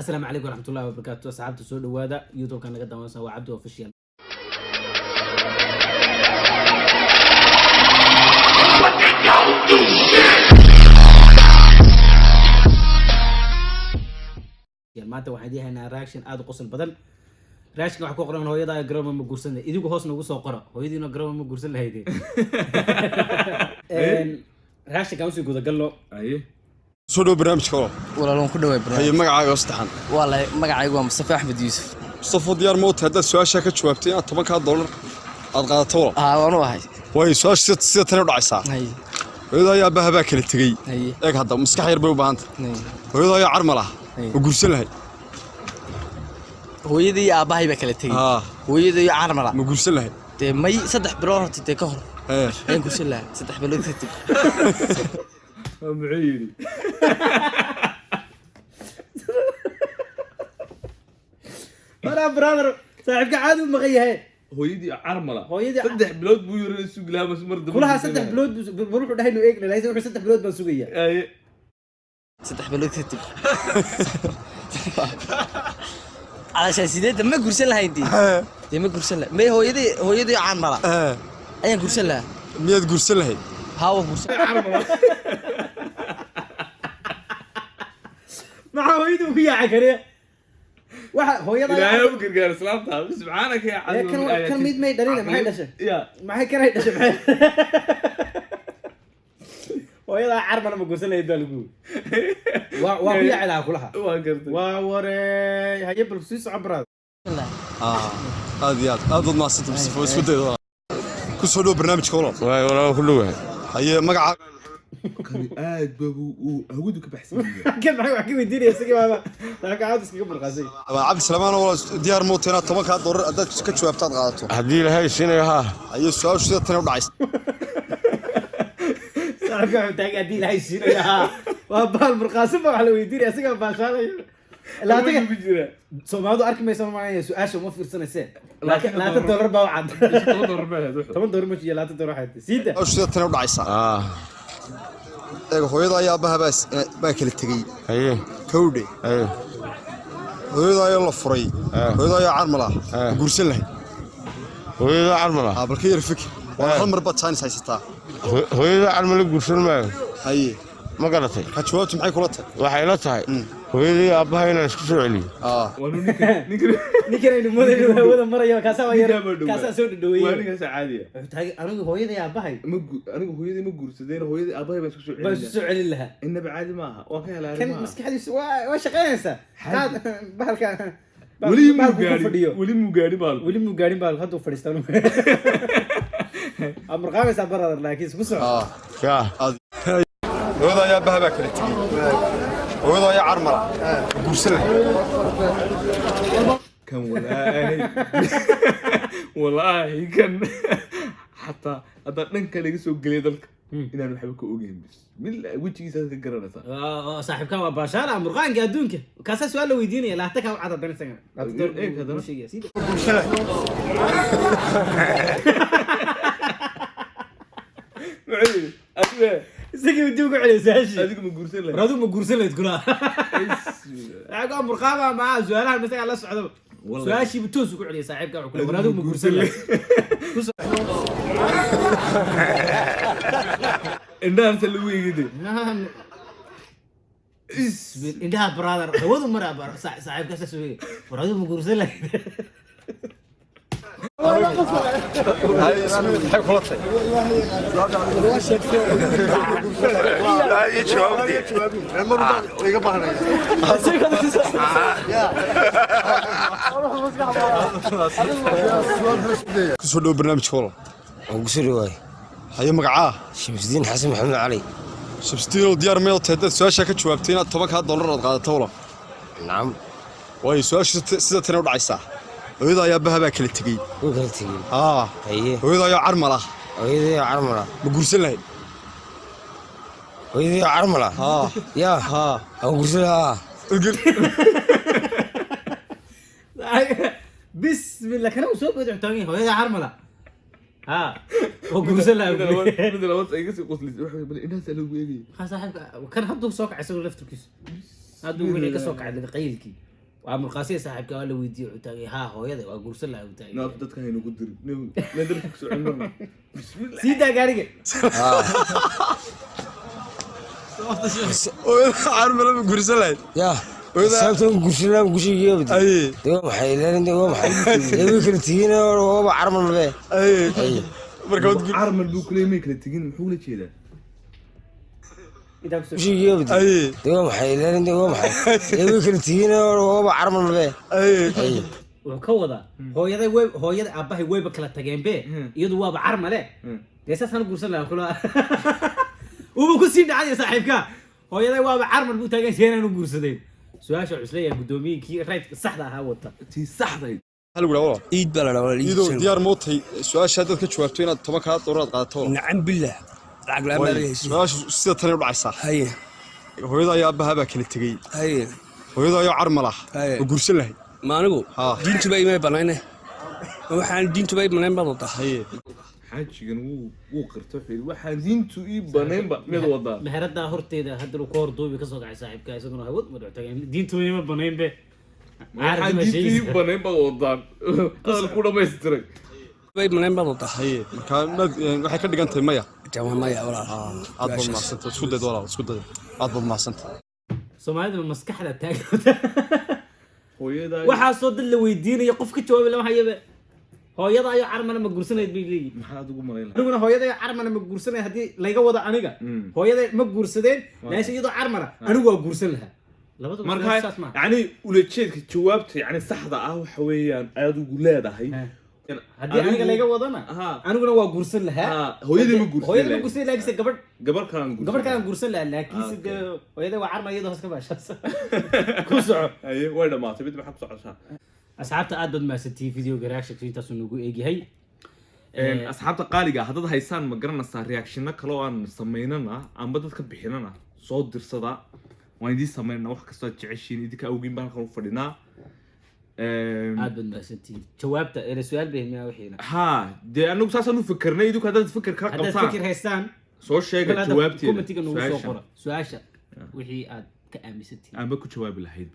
Asalaamu calaykum waraxmatullahi wabarakaatu. Asxaabta, soo dhawaada. YouTube-kan naga daawanaysa waa Cabdi Official. Maanta waxaan idiin haynaa reaction aada u qosol badan. Reactionka waxaa ku qoran "Hooyada garoma ma guursan lahayd?" Idigu hoos nagu soo qora, hooyadiina garoma ma guursan lahaydeen? Reactionkaan usii gudagalno. Aye. Soo dhow barnaamijka, walaal. Walaal, waan ku dhawaay Haye, barnaamij. Magacaaga oo saddexan? Walaal, magacaygu waa Mustafa Axmed Yuusuf. Mustafa, diyaar ma u tahay haddaad su-aashaa ka jawaabtay inaad $10-kaa aad qaadato, walaal? Haa, waan u ahay. Waayo, su-aasha sida tani u dhacaysaa. Haye. Hooyada ayaa aabbaha baa kala tegey. Haye. Eeg hadda, maskax yar bay u baahan tahay. Haye. Hooyada ayaa carmal ah. Haye. Ma guursan lahayd? Hooyadii iyo aabbahay baa kala tegey. Haa. Hooyadii iyo carmala. Ma guursan lahayd? Dee may, 3 bilood horta dee ka hor Ee. ayaan guursan lahaa, 3 bilood kadib. Muxuu yidhi? Waraa brother, saaxiibka caadi u maqan yahay. Hooyadii carmala. 3 bilood buu yiri sugi lahaa, mas mar dambe Kulaha guursan 3 lahaa. bilood bal wuxuu dhahay nu eegna lahayd, wuxuu 3 bilood baan sugaya. Aye. 3 bilood kadib calaashaan sideedda ma guursan lahayn dee. Dee ma guursan lahayn, may, hooyadii carmala Ee. ayaan guursan lahaa. Miyaad guursan lahayd? Haa, waan guursan. Maxaa hooyadii ugu yaaca kariya waxa hooyada? Ilaahay u gargaar islaamta, subxaanaka ya. Ee, kan mid may dhalin, maxay dhashay? Ya. Maxay kanay dhashay? Maxay hooyadaa carmana ma guursan lahayd baa lagu waa ku yaaci lahaa kulaha. Waa gartay. Waa warey. Haye, bal sii soco, brother. Lahaa. Aad iyo aad aad baad mahadsanta, Mustafa. Isku dayda, walaal. Ku soo dhow barnaamijka, walaal. Waay walaal, ku dhowahay. Haye, magacaaga? Kani aad buu uu hawadu ka baxsan yahay. Kan maxay wax ka weydiinaya isagii baaba saaxiibka caadi iskaga burqaasay. Waa Cabdi Salamaan, walaal. Diyaar ma u tahay inaad $10-kaa haddaad ka jawaabto aad qaadato? Haddii Ilaahay siinayo, haa. Haye, su-aashu sida tani u dhacaysa. Saaxiibka wuxuu taagay haddii Ilaahay siinayo haa. Waa baal burqaasin ba wax la weydiinaya, isagaa baashaanayo. Hawadu ku jira. Soomaalidu arki maysa maanaya, su-aasha uma fiirsanaysee. Laakiin $20 baa u cad. $10 baa ahayd wuxuu. $10 ma iyo $20 waxay tahay siida. Su-aashu sida tani u dhacaysaa. Aa. Eeg, hooyada ayaa aabbaha baa kala tegey. Haye. Kowdhe. Haye. Hooyada ayaa la furay. Hooyada ayaa carmal ah. Ma guursan lahayd? Hooyada carmala? Aa, bal ka yar fikir. Waa hal mar baad chance haysataa. Hooyada carmala guursan maayo. Haye. Ma garatay? Ka jawaabtu maxay kula tahay? Waxay la tahay hooyadii aabbaha inaan isku soo celiyo. Aa. Waa ninka ninka. Ninkan aynu moodayno hawada marayo, kaasaa waa yar. Ninkaa baa dhowaa. Kaasaa soo Waa dhadhaweeyey. ninkaas caadiya. Wuxuu taagay anigu hooyaday aabbahay Ma anigu hooyadii ma guursadeen, hooyadii aabbahay baan isku soo baan isu celin. soo celin lahaa. Innaba caadi maaha, waan ka helaa Kan arrimaha. maskaxdiisu waa shaqaynaysaa. Qaad bahalka. Weli muu Bahalku ku gaadhin. fadhiyo. Weli muu gaadhin baal. Weli muu gaadhin bahalku, hadduu fadhiistaan. Aa murqaamaysaa, brother, laakiin isku soco. Aa. Yaa. Hooyada ayaa aabbaha baa kala tegey. Hooyada ayaa carmal ah. Ma guursan lahayd? Kan walaahi walaahi, kan xataa haddaa dhanka laga soo geliya dalka inaan waxba ka ogeyn, bismillah, wejigiisaad ka garanaysaa. Saaxiibka waa baashaala murqaanka adduunka. Kaasaa su-aal la weydiinaya, laata kaa u cad haddana isagana. Eeg haddana. Sheegaya. Sii Guursan lahayd? Muxuu yidhi adiga? Isagii dib ugu celiyay su-aashii. Adigu ma guursan lahayd? War, adigu ma guursan lahayd kulaha? Bismillah. Saaxiibka waa murqaama maa su-aalahan isagaa la socdaba. Wallahi. Su-aashiibu toos ugu celiyay saaxiibka, wuxuu ku leeyahay, war adigu ma guursan lahayd? Indhahaasa lagu eegide. Indhaha, brother, hawadu maraa saaxiibka saas weeye. War, adigu ma guursan lahayd? Haye, ismi maxay kula tahay? Ku soo dhow barnaamijka, walaal. Waan ku soo dhawaay. Haye, magacaa? Shamsudiin Xasan Maxamed Cali. Shamsudiinow, diyaar ma tahay haddaad su-aashaa ka jawaabtay inaad $10-kaa aad qaadato, walaal? Nacam. Waayo, su-aashu sida tani u dhacaysaa. Hooyada ayaa aabbaha baa kala tegey. Way kala tegeen. Aa. Haye. Hooyada ayaa carmal ah. Hooyadii carmala. Ma guursan lahayd? Hooyadii carmala. Haa. Yaa. Haa. Waan guursan lahaa. Bismillah, kana uu soo booday, wuxuu taagan yahay hooyada carmala ha oo guursan lahaa. Mid labaad ay iga sii qoslisay waxa weeye, bal indhahaasa lagu eegayay. Maxaa saaxiibka kan hadduu soo kacay, isagoo laftirkiisu hadduu wixii ka soo kacay laga qayilkii. Waa murqaasiya saaxiibka waa la weydiiyey, wuxuu taagay haa, hooyada waa guursan lahaa, uu taagay. Naaf dadka haynu ku dirin. Nin dalka ku socon marna. Bismillah. Sii daa gaariga. Hooyada carmala ma guursan lahayd? Ya, sababta ma guursan lahaa guurshigii. Aye. Dee waa maxay ilaalin? Dee waa maxay? Dee way kala tegin oo waaba carmal be. Aye. Aye. Marka waad Carmal buu kuleeyay, may kala tegin, muxuu la jeedaa? Intaa kusoo Guurshigii. Aye. Dee waa maxay ilaalin? Dee waa maxay? Dee way kala tegin oo waaba carmal be. Aye. Aye. Wuxuu ka wadaa hooyaday way, hooyada aabbahay wayba kala tageen be, iyadu waaba carmale. Dee saasaan u guursan lahaa kula uba ku sii dhacday saaxiibka. Hooyaday waaba carmal buu taagan, seenaan u guursadeen. Su-aasha wuxuu isleeyahay guddoomiyinkii right saxda ahaa wata. Tii saxdayd. Maxaa lagu dhaha walaal? Iid baa la dhahaa walaal. Iyadoo diyaar mootay su-aasha haddaad ka jawaabto inaad 10-kaa doolar qaadato. Nacam billah, lacag la'aan baa laga heshiiyey. Su-aashu sida tani u dhacaysaa. Haye. Hooyada ayaa aabbaha baa kala tegey. Haye. Hooyada ayaa carmal ah. Haye. Ma guursan lahayd? Ma anigu? Haa. Diintuba imay banayne, ma waxaan diintuba i banayn baad wadaa? Haye. Xaajigan wuu qirto, wuxuu yidhi waxaan diintu ii banaynba mid wadaa. Meheradaa horteeda hadda uu ka hor duubi kasoo kacay saaxiibka, isaguna hawad ma dhaco, diintu ima banayn be. Waxaan diintu ii banayn baad wadaan, hadal ku dhamaystiray. Bay banayn baad wadaa. Haye, marka waxay ka dhigan tahay maya. Dee waa maya walaal. Aad baad mahadsantay, isku dayd walaal, isku dayd, aad baad mahadsantay. Soomaalida maskaxda taagta. Hooyadaa. Waxaasoo dad la weydiinaya, qof ka jawaabi lama hayabe. Hooyada ayo carmana ma guursanayd bay leeyihin. Maxaad ugu malayn lahaa? Aniguna hooyada carmana ma guursanay haddii layga wado aniga. Hooyada ma guursadeen meesha iyadoo carmana, anigu waa guursan lahaa labadaba. Marka saas maaha. Yani ulajeedka jawaabta yani saxda ah waxa weeyaan aad ugu leedahay Haddii aniga layga wadana, aniguna waa guursan lahaa. Hooyadii ma guursan Hooyada ma lahayd. guursan, laakiinse gabadh Gabar kalaan guursan. Gabadh kalaan guursan lahaa, laakiinse dee hooyada waa carmar, iyadoo hoos ka baashaasa ku soco. Haye, way dhamaatay. Mid maxaa ku socotaa? Asxaabta, aad baad mahadsantihiin. Videoga reaction intaasuu nagu eegyahay. Asxaabta qaaliga ah, haddaad haysaan ma garanaysaa reactionno kale oo aan samaynana amba dadka bixinana, soo dirsada, waan idiin samaynana. Wax kastoo aad jeceshiin, idinka awgiin baan halkan u fadhinaa. Aad baad mahadsantihiin. Jawaabta ele su-aal bay miyaa wixiina? Ha, dee anagu saasaan u fikirnay. Idinku haddaad fikir kala Haddaad qabtaan, fikir haystaan, soo sheega bal hadda jawaabteeda commentiga nagu soo su-aashan. qora su-aasha wixii aad ka aaminsantihiin Amba ku jawaabi lahaydba.